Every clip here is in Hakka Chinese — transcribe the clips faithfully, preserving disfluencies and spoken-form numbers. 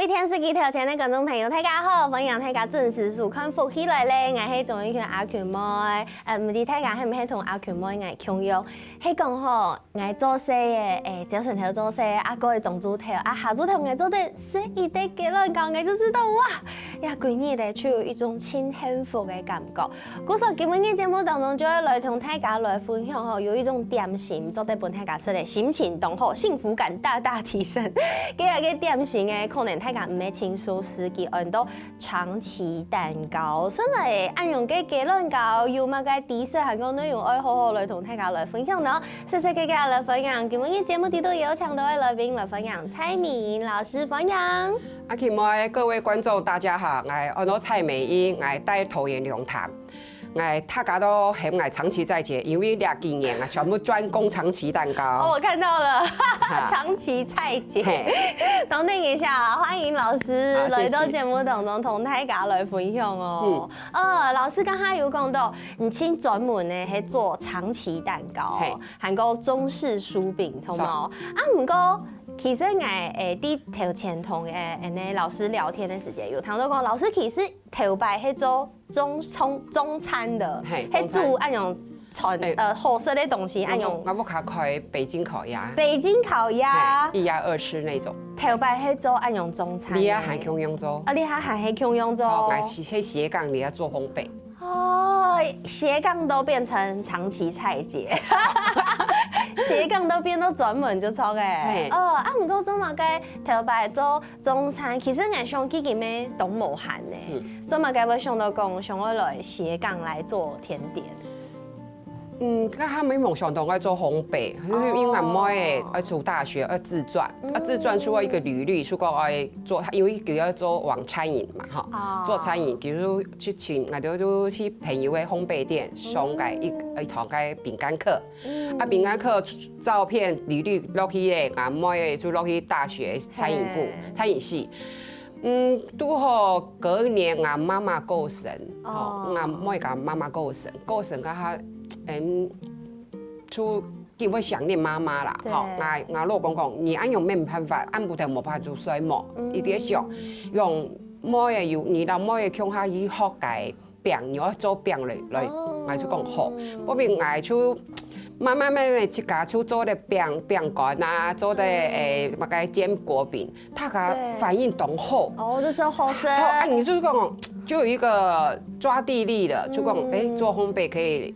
各位電視機頭前个觀眾朋友，大家好！歡迎大家準時收看《福氣來了》，𠊎係鍾玉群阿群妹。呃，毋知大家係毋係同阿群妹𠊎共樣，係講吼，𠊎做事个，欸，朝晨頭做事，啊，過一當晝頭，啊，下晝頭𠊎做得食一垤雞卵糕，𠊎就知道，哇，呀，歸日仔就有一種盡幸福个感覺。 故所今晡日節目當中就愛來同大家來分享吼，有一種點心做得分大家食个心情當好，幸福感大大提升。這个點心呢，可能大家毋係盡熟識，佢安到長崎蛋糕。先來恁樣个雞卵糕有麼个知識，還有內容愛好好來同大家來分享呢？細細个个來分享，今晡日節目裡肚邀請到个來賓來分享，蔡美英老師，歡迎。 阿群妹，各位觀眾，大家好，𠊎安到蔡美英，𠊎戴桃園龍潭。𠊎大家都喊𠊎長崎蔡姐，因為這幾年啊，全部專攻長崎蛋糕。哦，我看到了，哈。長崎蔡姐。嘿。等等一下，歡迎老師啊，謝謝。來到節目當中，同大家來分享哦。嗯。呃，老師剛剛有講到，你盡專門呢，係做長崎蛋糕，嘿。還有中式酥餅，著無？是。啊，毋過 其實𠊎，欸，在頭前同，欸，恁呢老師聊天个時節，有聽到講，老師其實頭擺係做中，中，中餐个，嘿，係煮恁樣餐，中餐。欸，呃，好食个東西，恁樣。𠊎屋，𠊎屋下開北京烤鴨。北京烤鴨。嘿，一鴨二吃那種。頭擺係做恁樣中餐个。這下還共樣做。啊，這下還係共樣做。哦，𠊎係，係斜槓，這下做烘焙。 哦，斜槓都變成長崎蔡姐，斜槓都變到專門就著欸。嘿。哦，啊，毋過做麼个頭擺做中餐，其實𠊎想佢根本都無閒呢。嗯。做麼个會想到講想愛來斜槓來做甜點？嗯，該下無夢想到愛做烘焙，就是因為𠊎妹仔愛讀大學，愛自傳，啊，自傳需要一個履歷，如果愛做，因為佢愛做往餐飲嘛，吼，哦。做餐飲，比如 去請，𠊎兜就去朋友个烘焙店上个一，一堂个餅乾課。嗯。啊，餅乾課照片、履歷落去咧，𠊎妹仔就落去大學餐飲部，嘿。餐飲系。嗯，拄好隔年𠊎媽媽過身，吼，哦。𠊎妹个媽媽過身，過身該下，嗯，就 佢會想念媽媽啦，對。吼，𠊎，𠊎老公講，你恁樣無辦法，暗晡頭無辦法就睡目，嗯。一直想，用妹仔有，你摎妹仔共下去學个餅，你愛做餅來，來，哦。𠊎就講好。後面𠊎就慢慢慢慢自家就做了餅，餅乾啊，做了，嗯。欸，麼个堅果餅，大家，對。反應當好。哦，就係好食。超，哎，你就是講，就有一個抓地力的，就講，嗯。欸，做烘焙可以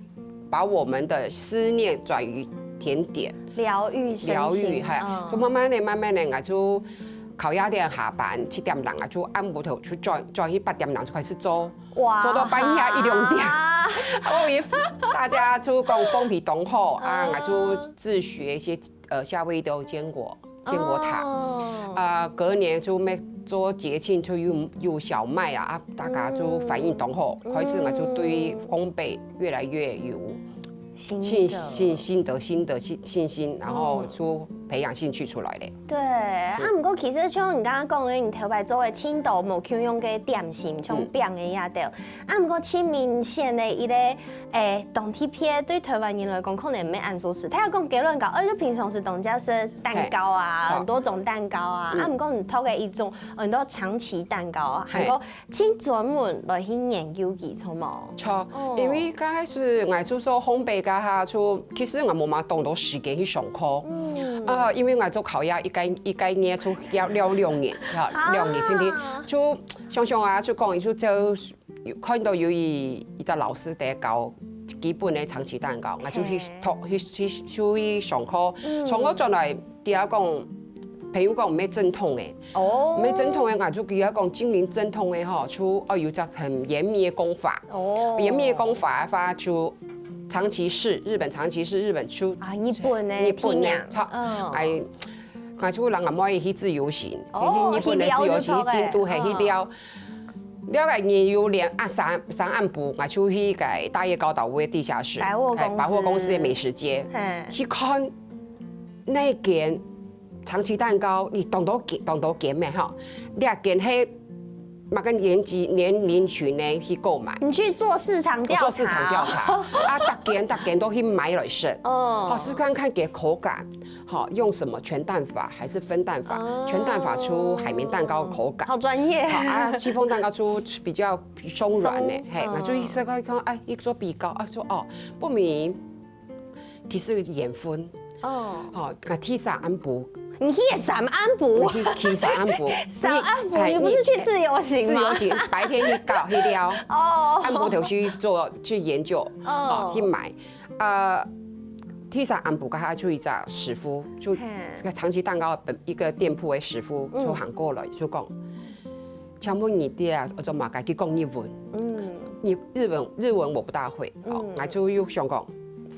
把我們的思念轉於甜點。療癒身心，療癒，嘿，嗯。就慢慢的、慢慢的，𠊎就考夜店下班，七點零啊，就暗晡頭就轉，轉去八點零就開始做，哇，做到半夜一兩點。哦，也，大家就講風評當好啊，嗯。𠊎就自學一些，呃，夏威夷的堅果 堅果塔。哦。啊，隔年就乜做節慶就有，有小賣啊，啊，大家就反應當好，嗯。開始𠊎就對烘焙越來越有信，心得。信，心得，心得，信，信心，然後就培養興趣出來了。嗯。對，啊，毋過其實像你剛剛講的，你頭擺做个盡多無共樣个點心，像餅个也對。嗯。啊，毋過盡明顯的一個 欸，當特別對臺灣人來講，可能毋係恁熟事。聽講雞卵糕，欸，就平常時當家食蛋糕啊，嘿，著。很多種蛋糕啊，嗯。啊，毋過你讀个一種，很多長崎蛋糕啊，嘿。還有盡專門來去研究佢，著無？著，哦。因為剛開始𠊎就做烘焙該下，就其實𠊎無麼當多時間去上課。嗯。啊，因為𠊎做烤鴨，一個，一個月就要，要兩年，哈，啊。兩年，真的，就想想啊，就講，就做 有看到有一，一個老師在教基本的長崎蛋糕，𠊎就去，嘿。讀，去，去，就去上課。嗯。上課轉來，佢講，朋友講毋係正統的。哦。毋係正統的，𠊎就佢講，真正正統的吼，就，哦，有隻很嚴密的功法。哦。嚴密的功法的話，就長崎市，日本長崎市，日本就，啊，日本的，日本的，天啊。著，嗯。哎， 𠊎就摎阿妹去自由行，哦，去日本的自由行，去京都，嘿，去尞。嗯。尞个日有兩啊三，三暗晡，𠊎就去該大葉高島屋的地下室，百貨公司。嘿，百貨公司的美食街，嘿。去看那間長崎蛋糕，你當多間，當多間咩吼？這間係麼个年紀年齡群呢去購買。你去做市場調查，做市場調查啊，逐間逐間都去買來食。哦好，試看看佢口感，好，用什麼全蛋法還是分蛋法？哦全蛋法出海綿蛋糕的口感。好專業。好啊，戚風蛋糕出比較鬆軟的，鬆嘿，嗯我就意思看看，哎，一做比較啊，說哦，不明，其實鹽分，哦，好，那第三暗晡，你去三暗晡，第第三暗�晡，三暗晡，哎你不是去自由行吗？自由行，白天去搞去撩，哦，暗晡頭去做去研究，哦哦，去買，呃，第三暗晡，佢就一隻師傅，就嘿這個長崎蛋糕本一個店鋪的師傅嗯就行過來，就講，請問你店啊，我做麼个？佢講日文，嗯，你日文日文我不大會，哦嗯，我就又想講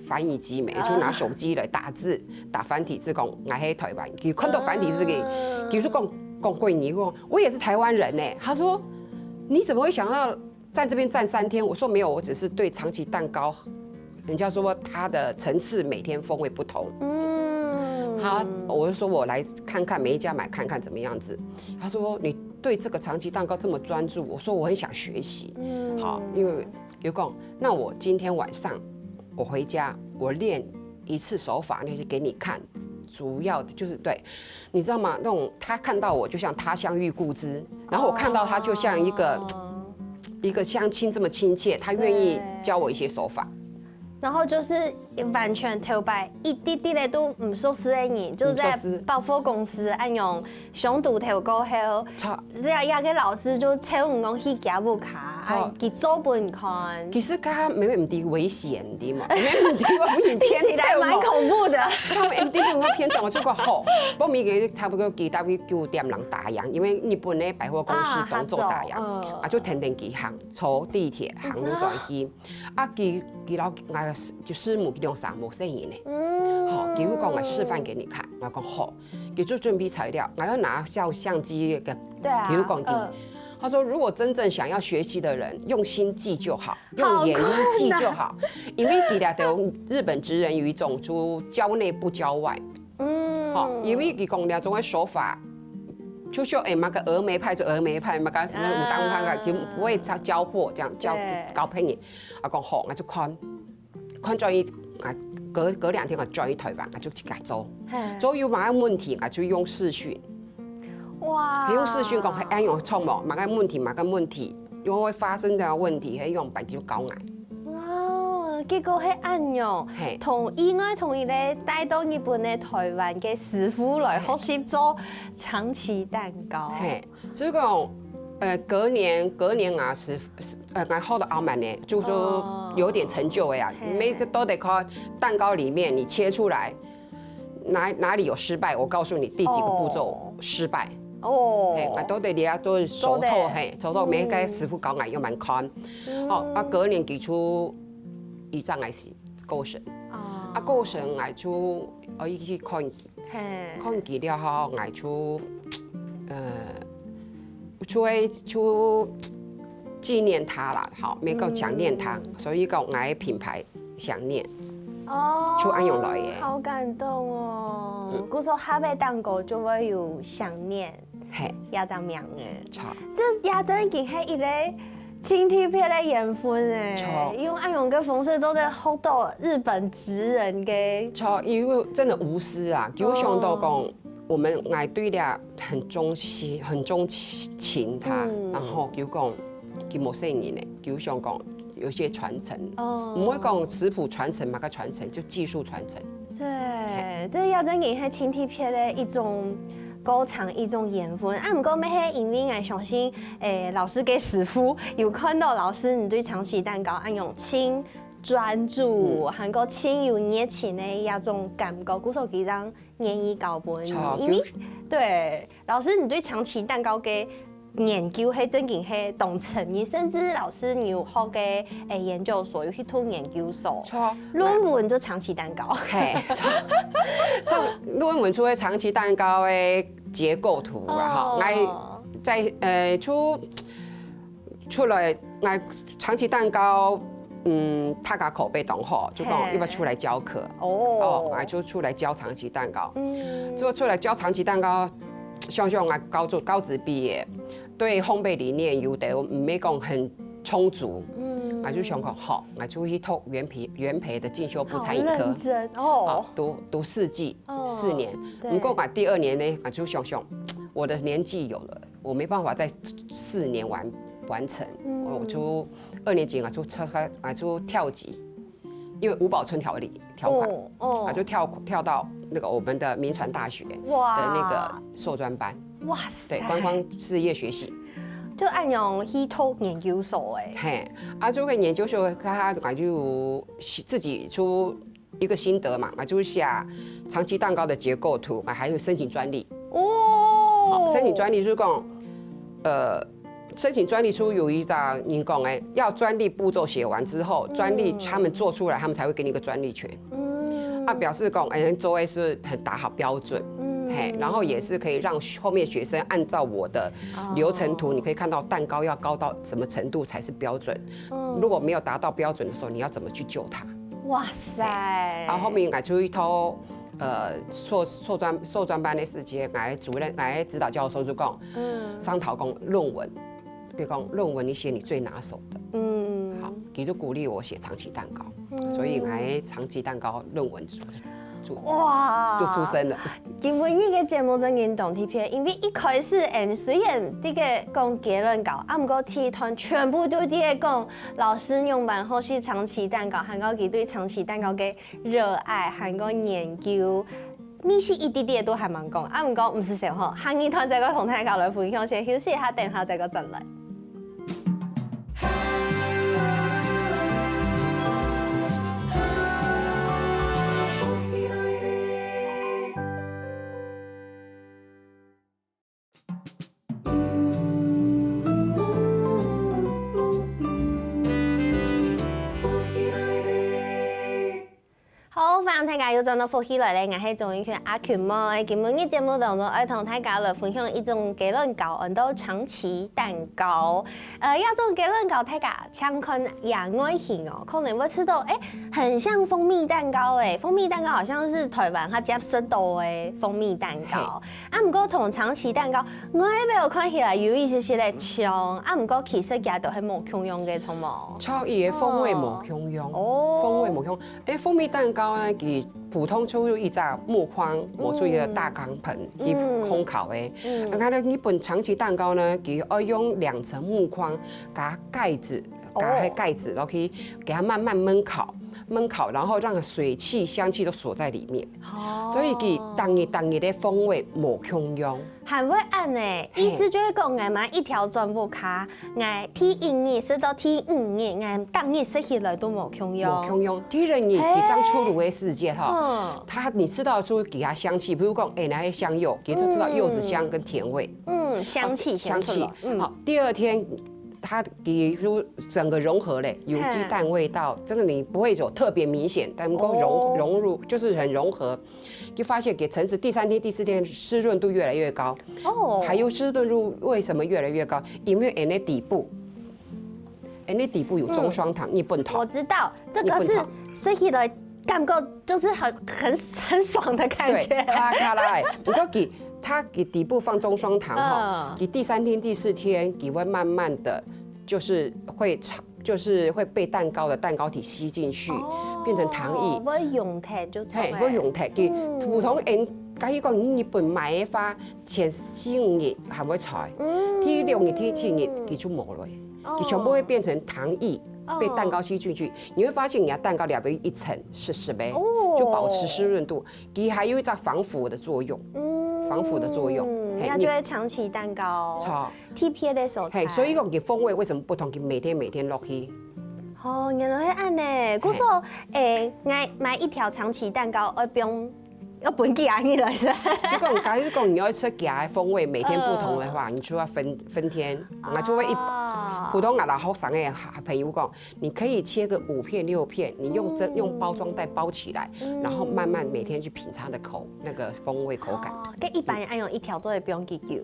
翻譯機沒，就拿手機來打字，打繁體字講，我係台灣，佢看到繁體字个，啊佢就講講國語，我我也是台灣人呢，他說你怎麼會想要在這邊站三天？我說沒有，我只是對長崎蛋糕，人家說它的層次每天風味不同，嗯，他我就說我來看看每一家買看看怎麼樣子，他說你對這個長崎蛋糕這麼專注，我說我很想學習，嗯好，因為有講，那我今天晚上我回家我練一次手法，那些給你看，主要的就是對，你知道嗎？那種他看到我就像他鄉遇故知，然後我看到他就像一個、哦一個鄉親這麼親切，他願意教我一些手法。然後就是完全頭擺一滴滴的都毋熟悉的人，就在毋熟悉百貨公司恁樣相拄頭過後，著，這這個老師就請你講去佢屋下，著啊，佢做分你看。其實佢乜毋知危險，你知嘛？乜毋知我影片聽起來蠻恐怖的。像 M D 我片長，我就講好，我每個差不多幾大概九點零打烊，因為日本的百貨公司當做打烊，啊，啊就天天佢行，坐地鐵行路轉去，啊佢佢老啊就師母佢兩三無細人呢，嗯好，佢會講我示範給你看，我講好，佢就準備材料，我要拿照相機个，對啊佢會講佢嗯。他說，如果真正想要學習的人，用心記就好，好用眼睛記就好，因為佢這兜日本職人有一種就教內不教外，嗯好，因為佢講這種的手法，就像哎，麼个峨眉派就峨眉派，麼个什麼武當武當，啊就不會教教貨這樣教對教別人，啊講好，我就看，看轉去，啊隔隔兩天我轉去台灣，我就自家做，嘿做有麼个問題，我就用視訊。哇佢用視訊講，係恁樣創無，麼个問題，麼个問題，因為會發生這樣問題，係用白就教𠊎。哇，結果係恁樣，嘿同意外同意咧，帶到日本个台灣个師傅來學習做長崎蛋糕。嘿，所以講，呃，隔年隔年啊，是是呃，然後的澳門呢，就哦說有點成就了呀。嘿每個都得看蛋糕裡面你切出來，哪哪裡有失敗，我告訴你第幾個步驟哦失敗。哦嘿，啊，都得你要做手做得套，嘿，手套每個嗯師傅教𠊎用蠻看。嗯好，啊，隔年佢出一張還是過身，啊啊，過身𠊎就我去看佢，嘿看佢了後，𠊎就呃，就會就紀念他啦，好，每個想念他，所以講𠊎品牌想念。哦就恁樣來的好感動哦。故所下背蛋糕就會有想念嘿，這隻名字。著。這也真經係一個真特別个緣分哎，著用恁樣个方式做得學到日本職人个就因為真的無私啊，有想到講，我們愛對了很忠心，很鍾情他，嗯然後有講佢無細人呢，有想講有些傳承，哦毋會講食譜傳承，麼个傳承，就技術傳承。對，這也真經係真特別个一種過程，一種緣分。啊，毋過乜係因為𠊎相信，誒，老師个師傅有看到老師你對長崎蛋糕恁樣盡專注，還過盡有熱情个一種感覺，故所佢正願意教分你。好因為對，老師你對長崎蛋糕个研究係真經係當深入，甚至老師你有學个誒研究所，有去讀研究所，錯，論文就長崎蛋糕。嘿，錯，錯，論文出个長崎蛋糕个結構圖啊，哈，哦𠊎在呃出出來，𠊎長崎蛋糕，嗯，大家口碑當好，就講嘿要不要出來教課？哦哦，𠊎就出來教長崎蛋糕。嗯就出來教長崎蛋糕，想想𠊎高中高職畢業，對烘焙理念有的毋係講很充足，嗯，𠊎就想講，好，𠊎就去讀元培元培的進修部餐飲科，好認真好哦。讀讀四季哦四年，對不過𠊎第二年呢，𠊎就想想，我的年紀有了，我沒辦法在四年完完成，嗯我就二年級𠊎就跳開，𠊎就跳級，因為吳寶春條例條款，哦哦啊，就跳跳到那個我們的銘傳大學的哇那個碩專班，哇塞，對，觀光事業學系，就恁樣去讀研究所哎，嘿，啊，這個研究所他他就自己出一個心得嘛，啊，就是寫長期蛋糕的結構圖，啊，還有申請專利。哦，申請專利就是講，呃，申請專利書有一張人講哎，要專利步驟寫完之後，專利他們做出來，他們才會給你一個專利權。嗯啊，表示講，哎，做的是很打好標準，嗯嘿，然後也是可以讓後面學生按照我的流程圖，你可以看到蛋糕要高到什麼程度才是標準。嗯如果沒有達到標準的時候，你要怎麼去救它？哇塞，然後後面𠊎就去讀，呃，碩碩專碩專班的時節，𠊎主任，𠊎指導教授就講，嗯商討講論文，就講論文你寫你最拿手的，嗯好，佢就鼓勵我寫長期蛋糕，所以𠊎長期蛋糕論文就就哇，就出生了。今晡日个節目正經當特別，因為一開始，嗯，雖然這個講雞卵糕，啊，毋過第一段全部都在講老師仰般好食長期蛋糕，還有佢對長期蛋糕个熱愛，還有研究。尾時一滴滴都還吂講，啊，毋過毋使愁吼，下二段再過同大家來分享，先休息一下，等下再過轉來。好，歡迎大家又轉到福氣來了，𠊎係鍾玉群阿群妹。今晡日節目當中，愛同大家來分享一種雞卵糕，安到長期蛋糕。呃，這種雞卵糕大家淨看佢外形哦，可能會知道，哎，很像蜂蜜蛋糕哎，蜂蜜蛋糕好像是台灣較接觸到的蜂蜜蛋糕。啊，毋過同長期蛋糕外表看起來有一些些个像，啊，毋過其實佢都係無共樣个，著無？創意的風味無共樣，哦風味無共樣。哎，蜂蜜蛋糕呢，佢普通就有一隻木框，磨出一個大鋼盆，去烘烤的。嗯那它的日本長期蛋糕呢，佢愛用兩層木框，加蓋子，哦加个蓋子，然後去給它慢慢燜烤，燜烤，然後讓水汽、香氣都鎖在裡面。哦所以佢逐日逐日的風味無共樣。還會恁呢，嘿意思就係講，𠊎買一條轉屋下，𠊎第一日食到第五日，𠊎逐日食起來都無共樣。無共樣。第二日，嘿佢正出爐的時節吼，嗯它你吃到出其他香氣，比如講，哎，那些香柚，給它知道柚子香跟甜味，嗯，香氣先香氣出來。。嗯，好，第二天它給出整個融合嘞，有雞蛋味道，这个你不會有特別明顯，但能夠融哦融入，就是很融合。就發現給層次，第三天、第四天濕潤度越來越高，哦，還有濕潤度為什麼越來越高？因為𠊎个底部，𠊎个底部有中霜糖、日本糖我，知道這個是日本糖食起來感覺就是很很很爽的感對，覺。卡拉卡拉欸。不過佢它佢底部放中霜糖哈嗯，佢第三天、第四天，佢會慢慢的就是會長，就是會被蛋糕的蛋糕體吸進去，變成糖液哦。會溶忒就出來。嘿，會溶忒。佢嗯普通人，假如講你日本買个話，前四五日還會在，嗯第六日、第七日佢就無了，哦佢全部會變成糖液，哦被蛋糕吸進去。你會發現你的蛋糕裡面有一層濕濕的，哦就保持濕潤度。佢還有一隻防腐的作用，嗯防腐的作用嘿那就會長期蛋糕。著。特別的所在。嘿，所以講佢風味為什麼不同，佢每天每天落去。哦，原來係恁呢。故所，誒，買買一條長期蛋糕，愛用要分幾下日來食。就講，假如講你要吃其他風味，每天不同的話，你就要分分天，那就會一哦普通啊，然後上个朋友講，你可以切个五片六片，你用这用包裝袋包起來，嗯然後慢慢每天去品尝的口那個風味口感。哦，該一般愛用一條做得放幾久？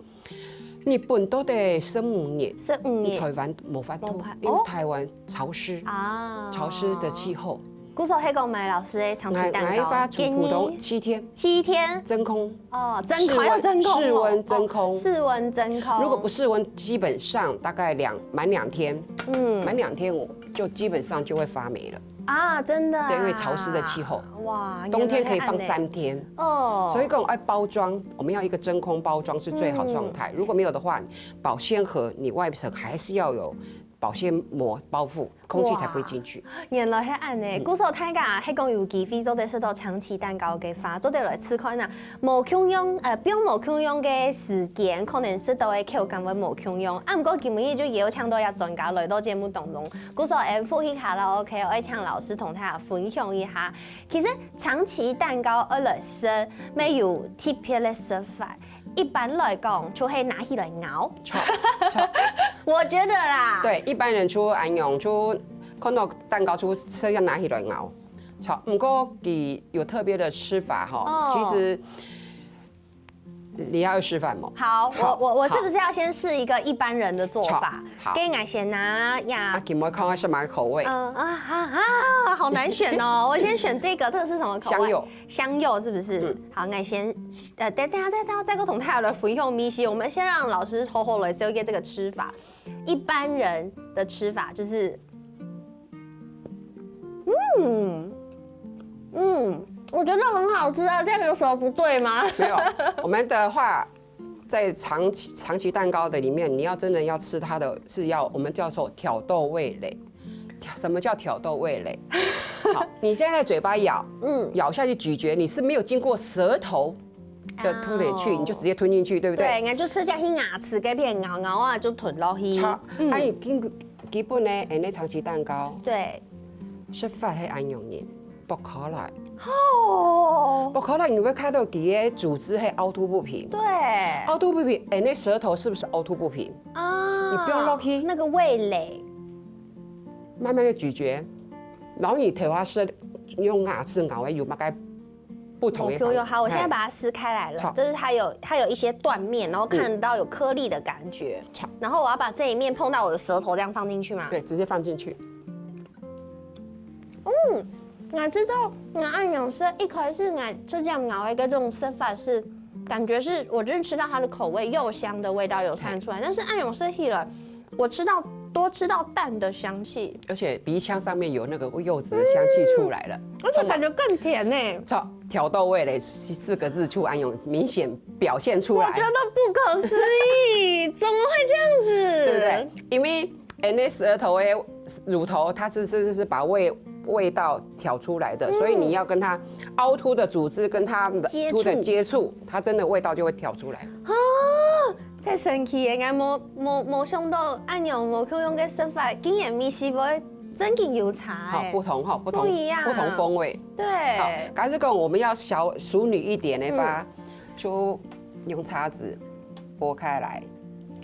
日本都得十五日，十五日台灣無法度無法，因為台灣潮濕，啊潮濕的氣候。故所係講，麥老師个長期蛋糕哪哪一发煮普通建议七天，七天真空。哦，真空要真空哦室温真空哦室温真空。如果不室温，基本上大概两满两天，嗯满两天我就基本上就会发霉了。啊，真的啊对，因为潮湿的气候，哇，冬天可以放原来係恁呢三天。哦，所以讲，哎，包装我们要一个真空包装是最好状态。如果没有的话，保鲜盒你外层还是要有保鲜膜包覆，空气才不会进去。原來係恁呢，故所大家係講有機會做得食到長崎蛋糕个話，做得來試看啊。無共樣，呃，放無共樣个時間，可能食到个口感會無共樣。啊，毋過今日就邀請到一專家來到節目當中，故所𠊎復習卡拉OK，愛請老師同大家分享一下。其實長崎蛋糕愛來食，乜有特別个食法。一般來講，就係拿起來咬。错错，我覺得啦，对，一般人就安用，就看到蛋糕就吃要拿起来咬。错，不过佢有特别的吃法哈，哦其实你要示范吗？好，我好我我是好不是要先试一个一般人的做法？好好给你先拿呀啊，。给我看看是什么口味？嗯啊啊啊！好难选哦，我先选这个，这个是什么口味？香柚。香柚是不是？嗯好，那先呃，等等下再再再过同大家来分享米西，我们先让老师好好来了解这个吃法。一般人的吃法就是，嗯嗯，我觉得很好吃啊，这样有什么不对吗？没有，我们的话，在长崎长崎蛋糕的里面，你要真的要吃它的是要我们叫做挑逗味蕾。挑什么叫挑逗味蕾？好，你现在嘴巴咬，嗯，咬下去咀嚼，你是没有经过舌头的吞进去，哦你就直接吞进去，对不对，对？应该就吃下去牙齿这片咬咬啊，就吞落去。好，嗯哎，基基本呢，哎，那长崎蛋糕对，吃法还安用呢，剥开来，哦，剥开来你会看到佢个组织还凹凸不平。对凹凸不平，哎，那舌头是不是凹凸不平？啊，你不要落去那个味蕾。慢慢的咀嚼，然后你头发是用牙齿咬的，有大概不同的方。我有好，我现在哎把它撕开来了好，就是它有它有一些断面，然后看得到有颗粒的感觉。好然后我要把这一面碰到我的舌头，这样放进去吗？对，直接放进去。我知道，我安永是一开始我就这样咬一个这种吃法是，感觉是我就是吃到它的口味，柚香的味道有散出来，但是安永是起来，我吃到多吃到蛋的香气，而且鼻腔上面有那个柚子的香气出来了，而且感觉更甜呢、挑挑逗味蕾四个字就安永明显表现出来我觉。得不可思议，怎么会这样子？对不对？因为 N S 舌头的乳头，它是是是把味味道挑出来的，所以你要跟它凹凸的组织跟它的接触凸的接触，它真的味道就会挑出来。太神奇了，我无无无想到安永无共样个食法，竟然味緒会真正有差好，哎、不同哈，不同不一样不同风味。对，好，假使讲我们要小淑女一点的话，就用叉子剥开来。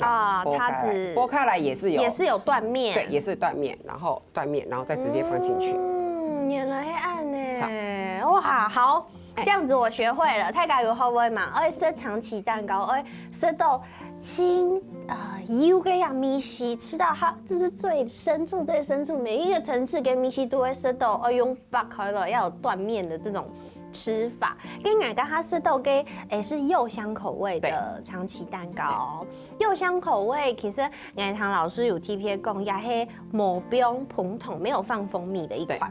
啊，剥开来叉子剥开来也是有，也是有断面，对，也是断面，然后断面，然后再直接放进去。嗯，原来是恁呢。哇，好，这样子我学会了。大家有学会吗？爱食长崎蛋糕，爱食到清呃有个样米西，吃到它就是最深处、最深处每一个层次跟米西都会吃到，哦，用剥开了要有断面的这种吃法。跟大家食到个也是柚香口味的长崎蛋糕。柚香口味其实 爱唐老师有特别讲，也是无放红糖，没有放蜂蜜的一款。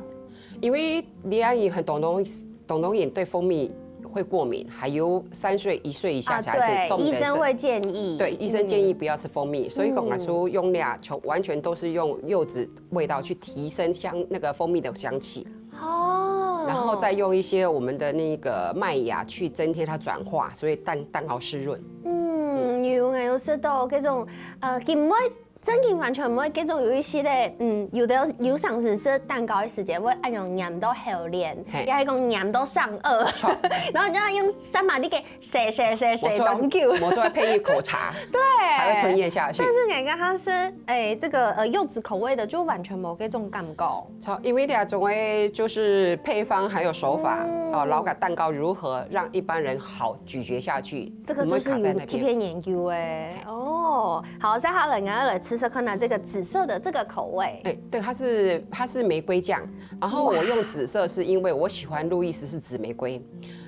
因为你阿姨很多东西，东东眼对蜂蜜会过敏，还有三岁、一岁以下小孩子对，冻得医生会建议。对，医生建议不要吃蜂蜜，所以讲来说用料就完全都是用柚子味道去提升香那个蜂蜜的香气，哦，然后再用一些我们的那个麦芽去增添它转化，所以蛋蛋糕湿润。嗯，有，我有食到这种呃，佢毋会真正完全毋会这种有一些个，嗯，有的有常常食蛋糕的时节，会那种黏到喉咙，嘿也系讲黏到上颚，然后你就要用三马力给塞塞塞塞我说当久。我说配一口茶，对，才会吞咽下去但。是你刚刚是，哎，这个呃柚子口味的就完全无这种感觉。超，因为两种诶，就是配方还有手法嗯哦，老改蛋糕如何让一般人好咀嚼下去，这个就是我们卡在那边。有特别研究哎，哦，好，再好了，你要来吃色，看到这个紫色的这个口味。哎，对，它是它是玫瑰酱，然后我用紫色是因为我喜欢路易斯是紫玫瑰，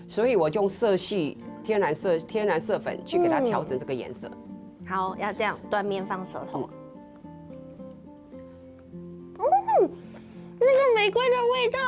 所以我用色系天然色天然色粉去给它调整这个颜色。好，要这样断面放舌头。嗯，那个玫瑰的味道，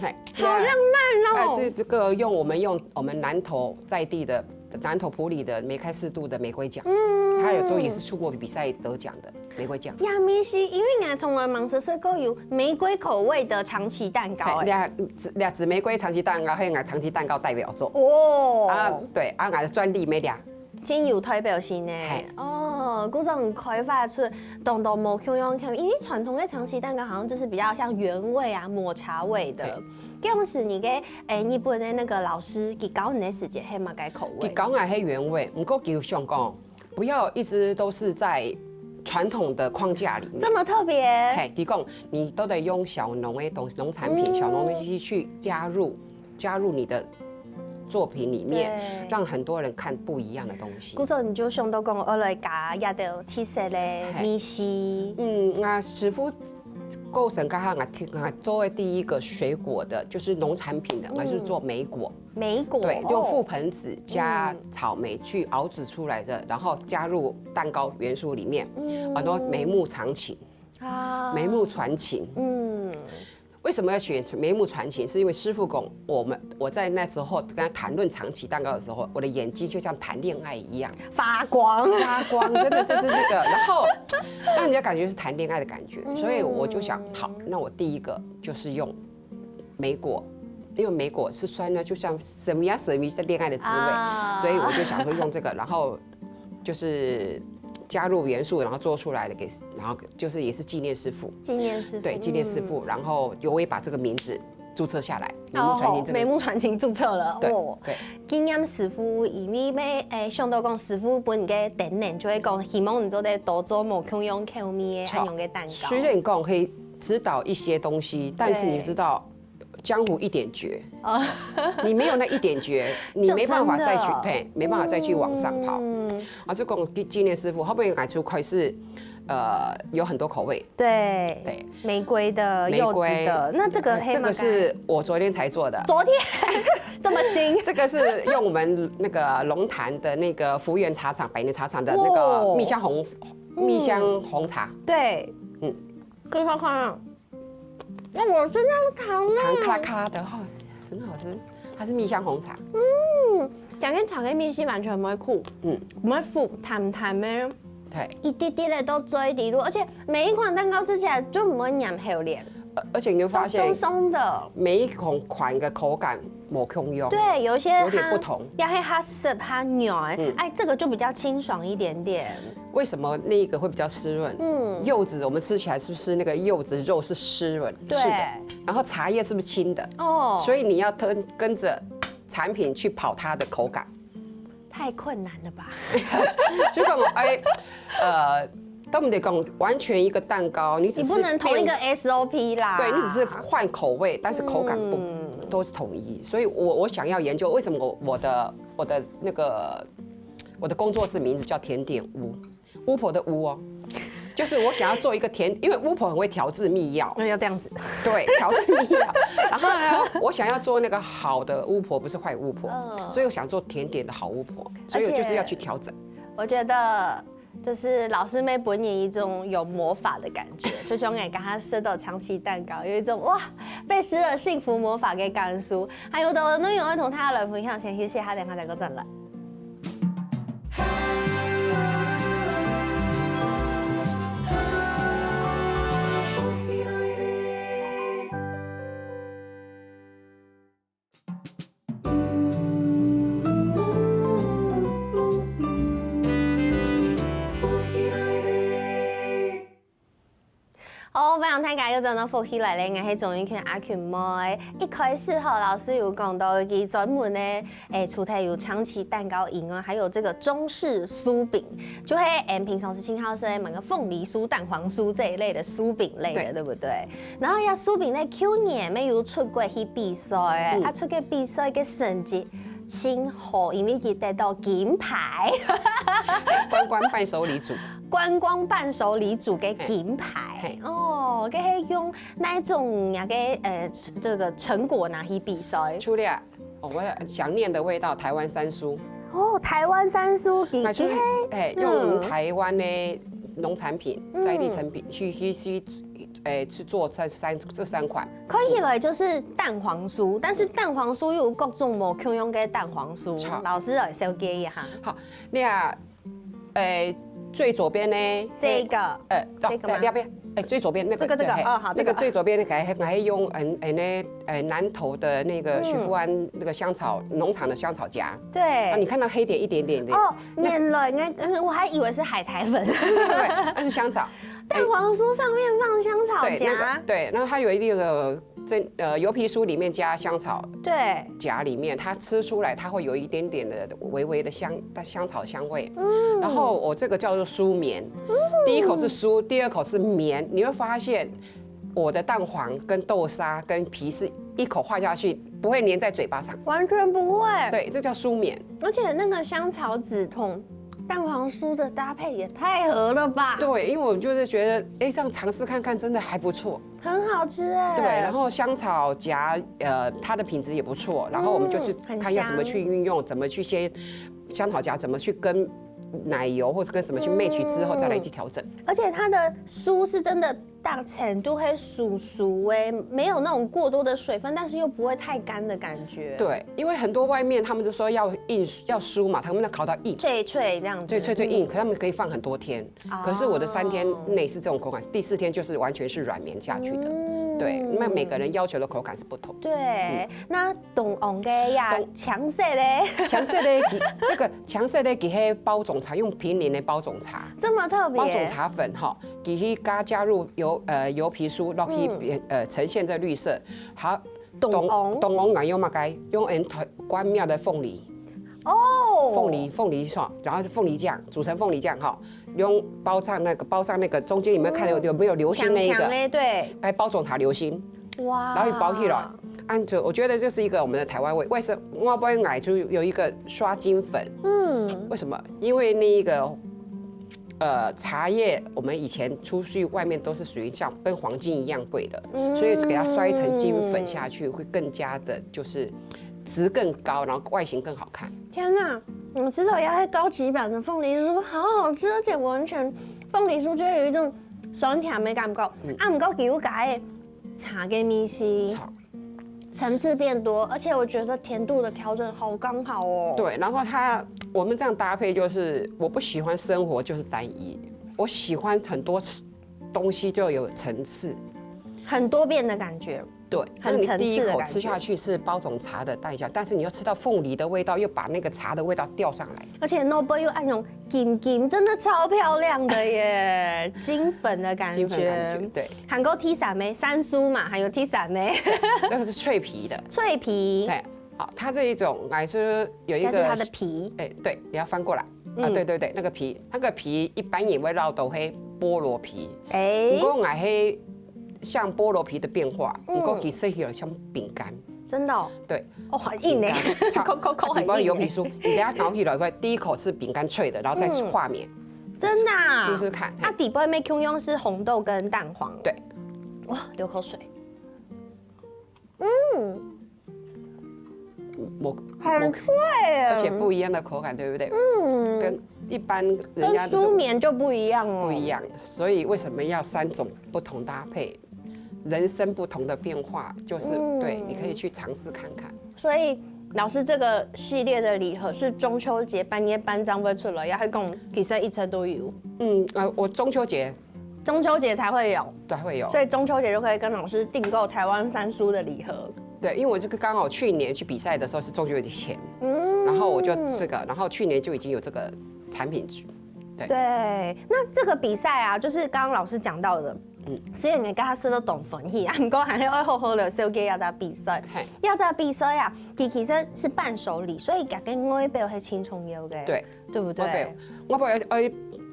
哎，好浪漫哦。哎，这这个用我们用我们南投在地的南投埔里的梅开四度的玫瑰酱，嗯，它有做也是出国比赛得奖的玫瑰酱。呀，美西，因为我从来没吃过有玫瑰口味的长崎蛋糕哎。两两紫玫瑰长崎蛋糕，还有长崎蛋糕代表作。哦，啊，对，啊，俺专利没俩。真有代表性呢。哦，故所开发出当多无共样口味，因为传统的长崎蛋糕好像就是比较像原味啊、抹茶味的。这样是你个诶，日本的那个老师给教你的时节，还蛮改口味。给教俺还原味，不过给我想讲，不要一直都是在传统的框架里面。这么特别。嘿，提供你都得用小农的东西，农产品、小农东西去加入加入你的作品里面，让很多人看不一样的东西。故所你就想到讲，我来加一点特色的米西。嗯，那师傅过生刚好我听我做的第一个水果的，就是农产品的，我是做莓果。莓果对，用覆盆子加草莓去熬制出来的，然后加入蛋糕元素里面，很多眉目传情。啊，眉目传情。嗯，为什么要选眉目传情？是因为师傅讲，我们我在那时候跟他谈论长崎蛋糕的时候，我的眼睛就像谈恋爱一样发光。发光，真的就是那个，然后让人家感觉是谈恋爱的感觉，所以我就想，好，那我第一个就是用莓果，因为莓果是酸的，就像什么呀什么是恋爱的滋味，啊所以我就想说用这个，然后就是加入元素，然后做出来的给，然后就是也是纪念师傅，纪念师傅，对，纪念师傅，然后由我也把这个名字注册下来，眉目传哦，情这个，眉目传情注册了，对哦。对，纪念师傅，因为咩，诶，想到讲师傅本个等等，就会讲希望你做得多做无共样口味的错恁样个蛋糕。虽然讲可以指导一些东西，但是你知道。江湖一点绝，你没有那一点绝，你没办法再去就真的对，没办法再去往上跑。嗯，啊，这个纪念师傅，后面改出开始，呃，有很多口味，对，对，玫瑰的、玫瑰柚子的，那这个黑马这个是我昨天才做的，昨天这么新，这个是用我们那个龙潭的那个福源茶厂、百年茶厂的那个哦蜜香红蜜香红茶，对，嗯嗯，可以看看啊。那我真的糖呢，糖卡拉卡拉的哈，很好吃，它是蜜香红茶，讲跟茶跟蜜是完全不会苦，嗯，不会苦，淡淡的，对。一滴滴的都追底路，而且每一款蛋糕吃起来就不会黏口脸，而而且你会发都松现，松的。每一款款的口感无共样，对，有一些有点不同要黑哈湿哈软，嗯哎，这个就比较清爽一点点。为什么那个会比较湿润？嗯柚子我们吃起来是不是那个柚子肉是湿润？对是的。然后茶叶是不是轻的？哦，所以你要跟跟着产品去跑它的口感。太困难了吧？所以讲，哎，呃，都没得讲完全一个蛋糕，你只是你不能同一个变 S O P 啦。对你只是换口味，但是口感不、嗯都是统一。所以我我想要研究为什么我我的我的那个我的工作室名字叫甜点巫，巫婆的巫哦，就是我想要做一个甜，因为巫婆很会调制秘药，那要这样子，对，调制秘药。然后呢，我想要做那个好的巫婆，不是坏巫婆，嗯所以我想做甜点的好巫婆，所以我就是要去调整。我觉得就是老师妹本人一种有魔法的感觉，就像我刚刚吃到长崎蛋糕，有一种哇被施了幸福魔法的感受。还有的内容要同大家来分享，先休息一下，等下再过转来。哦，非常大家又转到福氣來了，我係鍾玉權阿權妹。一開始吼，老師有講到佢專門呢，誒，除忒有長崎蛋糕以外，還有這個中式酥餅，就係誒平常時盡好食个麼个鳳梨酥、蛋黃酥這一類的酥餅類的，對對不對？然後呀，酥餅類舊年乜有出過去比賽誒，嗯啊，出个比賽个成績盡好，因為佢得到金牌。觀光伴手禮組。觀光伴手禮組个金牌。嘿。哦，該係用哪種樣个呃這個成果拿去比賽？除了哦，我想念的味道，台灣山蘇。哦，台灣山蘇，佢那就是佢係哎，嗯用台灣的農產品、嗯在地產品去去去，哎，去做這三這三款。看起來就是蛋黃酥，但是蛋黃酥又有各種無共樣个蛋黃酥好。老師來紹介一下。好，那哎，最左邊呢，這個呃，這個嗎那邊，哎，最左邊那個，這個這個嘿哦好這個那個最左邊那個還還用嗯哎那哎南投的那個嗯徐復安那個香草農場的香草莢，對。啊，你看到黑點一點點的，哦，原來應該，嗯，我還以為是海苔粉。對，那是香草。蛋黃酥上面放香草对，那莢个，对，然后它有一个这呃油皮酥里面加香草对，荚里面，它吃出来它会有一点点的微微的香，香草香味。嗯，然后我这个叫做酥绵，第一口是酥，第二口是绵，你会发现我的蛋黄跟豆沙跟皮是一口化下去，不会黏在嘴巴上。完全不会。对，这叫酥绵。而且那个香草籽同蛋黄酥的搭配也太合了吧？对，因为我就是觉得，哎，这样尝试看看，真的还不错。很好吃哎。对，然后香草荚，呃，它的品质也不错，然后我们就去嗯很看一下怎么香去运用，怎么去先香草荚怎么去跟奶油或者跟什么去 match 之后，再来去调整。而且它的酥是真的大程度会酥酥哎，没有那种过多的水分，但是又不会太干的感觉。，对，因为很多外面他们就说要硬要酥嘛，他们要烤到硬，脆脆这样子。对，脆脆硬，可他们可以放很多天。可是我的三天内是这种口感，第四天就是完全是软绵下去的。嗯对，那每个人要求的口感是不同。对，那冻黄个呀冻，强势嘞，强势的给这个强势的给黑包种茶，用平林的包种茶。这么特别。包种茶粉哈，给它加加入油呃油皮酥，落去、嗯呃呈现这绿色。好，冻黄冻黄奶油嘛该用很关庙的凤梨，哦，凤梨凤梨哈，然后凤梨酱煮成凤梨酱哈，用包上那个包上那个中间有没有看到有没有流心那一个？强强嘞，对，哎，包种茶流心，哇，然后包起来。按照我觉得这是一个我们的台湾味，为什么我不会买出有一个刷金粉？嗯，为什么？因为那个呃茶叶，我们以前出去外面都是属于像跟黄金一样贵的，嗯所以给它摔成金粉下去，会更加的就是值更高，然后外形更好看。天哪，我吃到要是高级版的凤梨酥，好好吃，而且完全凤梨酥就有一种酸甜的感觉。啊，不过给我改茶给米西，好，层次变多，而且我觉得甜度的调整好刚好哦。，对，然后它我们这样搭配，就是我不喜欢生活就是单一，我喜欢很多吃东西就有层次。很多变的感觉。对，很那你第一口吃层次的感觉下去是包种茶的代价，但是你又吃到凤梨的味道，又把那个茶的味道调上来。而且 Noble 又按那种金金，真的超漂亮的耶，金粉的感觉。金粉感觉，对，还有第三个，三酥嘛，还有第三个，这个是脆皮的，脆皮。对，好，它这一种还是有一个，但是它的皮，哎，对，你要翻过来啊，嗯对对对，那个皮，那个皮一般也会绕到黑菠萝皮，哎不，过还黑像菠萝皮的变化，嗯不过其实有点像饼干，真的哦，对，哦，很硬呢饼干，扣扣扣很硬呢。你不要油皮酥，你等下咬起来会，第一口是饼干脆的，然后再嗯画面，真的啊？试试看。啊，底部没 Q 用是红豆跟蛋黄。对，哇，流口水。嗯，我很脆耶，而且不一样的口感，对不对？嗯，跟一般人家就是跟酥绵就不一样哦。不一样，所以为什么要三种不同搭配？人生不同的变化，就是、嗯对，你可以去尝试看看。所以老师这个系列的礼盒是中秋节半夜半张会出来，也还讲其实一直都有。嗯，呃，我中秋节中秋节才会有，才会有。所以中秋节就可以跟老师订购台湾三叔的礼盒。对，因为我这个刚好去年去比赛的时候是中秋节前，嗯然后我就这个，然后去年就已经有这个产品。对，那这个比赛啊，就是刚刚老师讲到的，嗯嗯，虽然你刚刚吃都懂粉气啊，不过还是要好好的紹介这个比赛。嘿，这个比赛啊，其其实是伴手礼，所以个外表是轻松油的，对，对不对？外表我不要要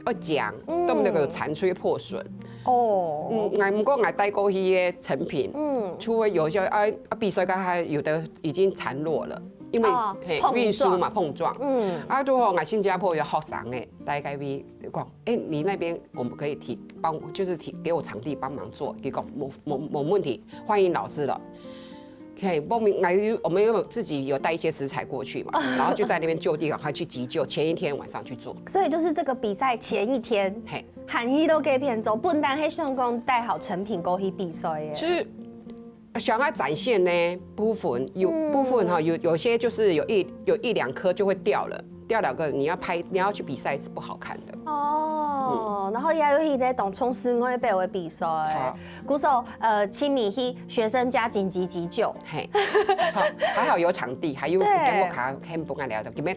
要讲，嗯都那个残缺破损。哦，嗯，哎，不过哎，代购一些成品，嗯，除了有些哎，啊比赛刚才有的已经残落了，因為哦，嘿，碰撞。運輸嘛，碰撞。嗯。啊，就好，𠊎新加坡有學生誒，來該位講，誒，你那邊我們可以提，幫，就是提，給我場地幫忙做，佢講無，無，無問題，歡迎老師了。可以報名，來，我們有自己有帶一些食材過去嘛，然後就在那邊就地趕快去急救，前一天晚上去做。所以就是這個比賽前一天，嘿。還去到該片做，本來係想講帶好成品過去比賽耶。其實想要展現呢，部分有，嗯。部分哈，有，有些就是有一，有一兩顆就會掉了，掉兩個你要拍，你要去比賽是不好看的。哦，嗯。然後也有一些當衝刺外表的比賽。著。故所，呃，請你去學生家緊急急救。嘿，著，還好有場地，還有對。跟我卡，跟不敢聊的，今天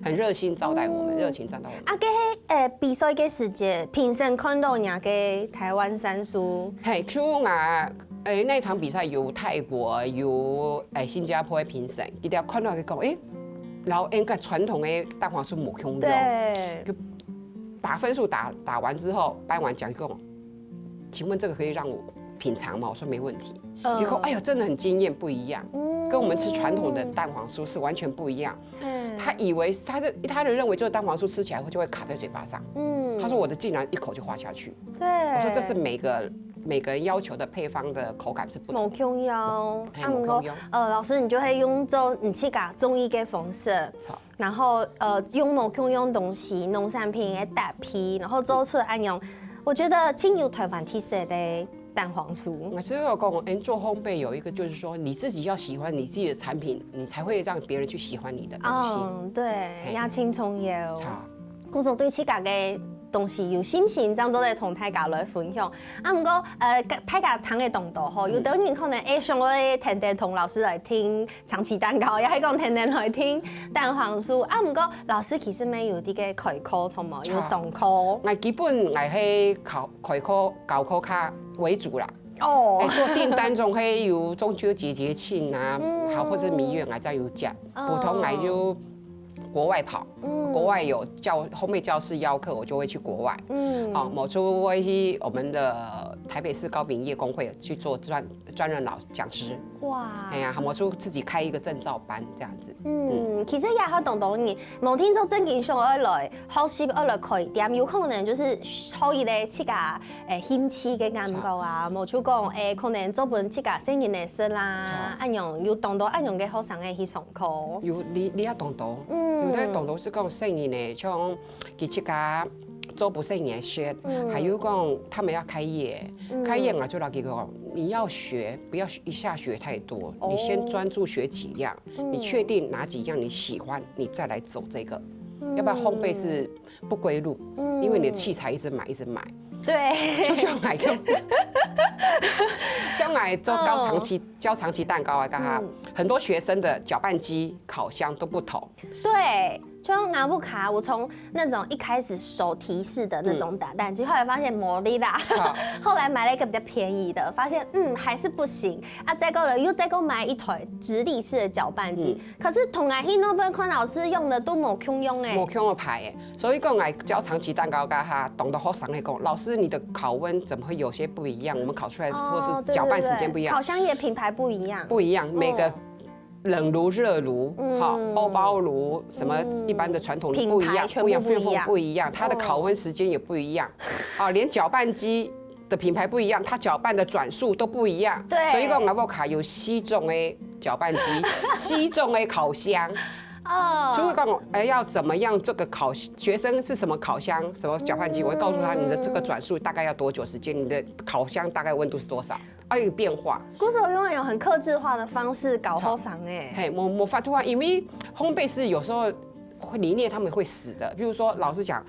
很熱心招待我們，嗯。熱情招待我們。啊，該係，呃，比賽个時節，評審看到你个台灣山蘇。嘿，就啊，誒，那場比賽有泰國，有，誒，新加坡的評審，佢等看到佢講，誒，然後應該傳統的蛋黃酥無共樣。對。就把分數打，打完之後，頒完獎就講，請問這個可以讓我品嚐嗎？我說沒問題。嗯。以後，哎呦，真的很驚豔，不一樣，嗯。跟我們吃傳統的蛋黃酥是完全不一樣。嗯。他以為，他的，他的認為就是蛋黃酥吃起來就會卡在嘴巴上。嗯。他說我的竟然一口就滑下去。對。我說這是每個，每個人要求的配方的口感是不同。無共樣。嘿，啊，毋過，無共樣。呃，老師，你就會用做你自家中意个方式。著。 然後，呃，用無共樣東西，農產品个搭配，然後做出恁樣，我覺得盡有台灣特色个蛋黃酥。我是有講，嗯，做烘焙有一個就是說，你自己要喜歡你自己的產品，你才會讓別人去喜歡你的東西。嗯，對，嘿。也盡重要。著。故所對自家个東西有信心，正做得同大家來分享。啊，毋過，呃，大家聽个當多吼，有兜人可能會想愛天天同老師來訂 長崎蛋糕，也係講天天來訂蛋黃酥。啊，毋過老師其實乜有這個開課，著無？有上課。𠊎基本𠊎係教開課、教課較為主啦。哦。誒，做訂單總係有中秋節節慶啊，嗯。好，或者蜜月𠊎正有接。哦。普通𠊎就國外跑，嗯。國外有教，烘焙教室邀課，我就會去國外。嗯。哦，無就會去我們的台北市糕餅業公會去做專，專任老，講師。 哇。哎呀，還無就自己開一個證照班這樣子。嗯，其實也好當多人，無定著正經想愛來學習，愛來開店，有可能就是學一個自家，誒，興趣个感覺啊，著。無就講，誒，可能做分自家細人仔食啦，著。恁樣有當多恁樣个學生仔去上課。有，你，你也當多，嗯。有个當多係講細人仔，像佢自家做分細人仔食，嗯。還有講他們要開業，嗯。開業𠊎就摎佢講，你要學，不要一下學太多，哦。你先專注學幾樣。 你確定哪幾樣你喜歡，你再來走這個，嗯。要不然烘焙是不歸路，嗯。因為你的器材一直買，一直買。對。就像買个，像買做焦糖雞，哦。焦糖雞蛋糕啊，剛剛，嗯。很多學生的攪拌機、烤箱都不同。對，就像𠊎屋下，我從那種一開始手提式的那種打蛋機，嗯。後來發現無力啦，好。後來買了一個比較便宜的，發現，嗯，還是不行。 啊，再過來又再過買一台直立式的攪拌機，嗯。可是同𠊎去那邊看老師用的都無共樣誒。無共樣个牌誒，所以講𠊎焦糖雞蛋糕該下，當多學生會講，老師你的烤溫怎麼會有些不一樣？我們烤出來或是攪拌時間不一樣。哦，對，對，對，烤箱也品牌不一樣。不一樣，每個哦。冷爐、熱爐，嗯。哈，欧包爐，什麼一般的傳統爐不一樣，品牌全部不一樣。不一樣，不一樣，它的烤溫時間也不一樣。哦。啊，連攪拌機 的品牌不一樣，它攪拌的轉速都不一樣。對。所以講，𠊎屋下有四種的攪拌機，四種的烤箱。哦。所以講，哎，要怎麼樣這個烤，學生是什麼烤箱，什麼攪拌機，嗯。我會告訴他你的這個轉速大概要多久時間，你的烤箱大概溫度是多少，要有變化。故所用那種很客製化的方式搞學生誒。嘿，無，無法度啊，因為烘焙是有時候 會理念他們會死的。比如說，老師講，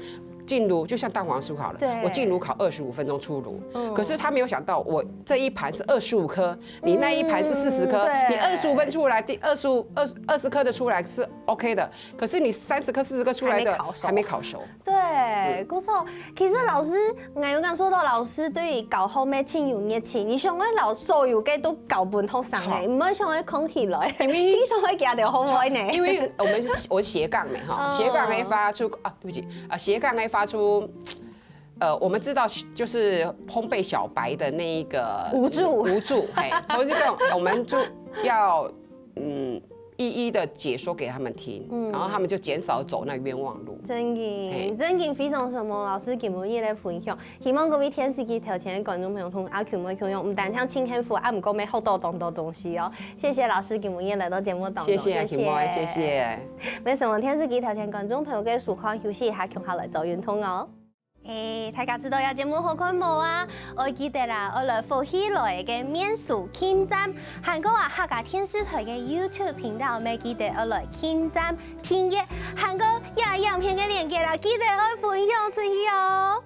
進爐就像蛋黃酥好了，對。我進爐烤二十五分鐘出爐，嗯。可是他沒有想到，我這一盤是二十五顆，你那一盤是四十顆，嗯，對。你二十五分出來，第二十五，二，二十顆的出來是OK的，可是你三十顆、四十顆出來的還沒烤熟。還沒烤熟。對，嗯。故所 其實老師，𠊎有感受到老師對於教學乜盡有熱情，你想愛摎所有个都教分學生誒，著。毋會想愛空起來，因為盡想愛行條好路呢。因為我們是，我斜槓的哈，哦。斜槓的發出啊，對不起啊，斜槓的發出，呃，我們知道就是烘焙小白的那一個無助。無助，嘿，所以這種我們就要，嗯，一一的解说给他们听，嗯然后他们就减少走那冤枉路。真个嘿，真个非常承蒙老师今晡日个分享。希望各位电视机头前个观众朋友同阿Q妹共樣，毋單淨盡幸福，啊，毋過也學到當多東西哦。謝謝老師今晡日來到節目當中，谢谢阿 Q 妹，谢谢。為什麼電視機頭前觀眾朋友个收看，休息一下，共下來做運動哦。誒，大家知道這節目好看無啊？愛記得啦，愛來福氣來个面書撳讚，還過啊客家電視台个YouTube頻道，也記得愛來撳讚、訂閱，還過這影片个連結啦，記得愛分享出去哦。